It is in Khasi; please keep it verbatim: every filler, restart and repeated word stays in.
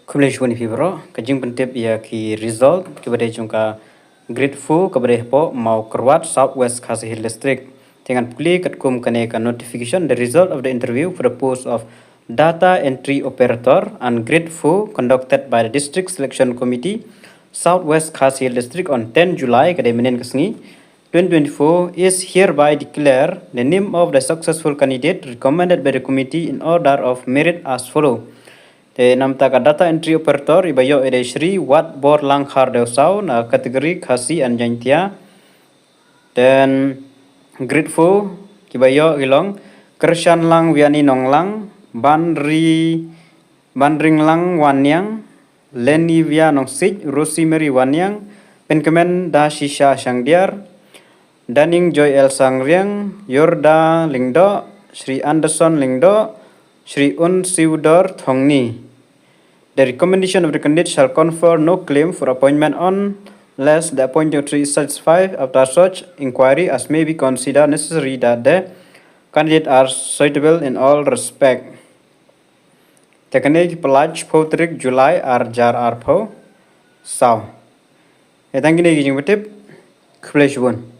Khublei shibun ïa phi baroh. Ka jingpyntip ïa ki result kiba dei jong ka grade four kaba dei hapoh Mawkyrwat, South West Khasi Hills District. Te ngan pule katkum kane ka notification, the result of the interview for the post of data entry operator and grade four conducted by the District Selection Committee, South West Khasi Hills District on ten July, ka dei mynhynnin ka sngi, twenty twenty-four, is hereby declare the name of the successful candidate recommended by the committee in order of merit as follow. Te namta ka data entry operator iba ïoh i dei Shri Watbor Langkhar Dewsaw na category Khasi and Jaintia. Then grade four kiba ïoh ki long Kershan Lang Wiani Nonglang, Banri Banringlang Waniang, Leni Wia Nongsich, Rosemary Waniang, Penkmen Dashisha Shangdiar, Daning Joy L Sangriang, Yorda Lyngdoh, Shri Anderson Lyngdoh, Shri Un Siudor Thongni. The recommendation of the candidate shall confer no claim for appointment unless the appointing authority is satisfied after such inquiry as may be considered necessary that the candidate are suitable in all respect. Te kane ki pyllait shiphew tarik July ar hajar arphew saw. Ïa tang kine ki jingpyntip, khublei shibun.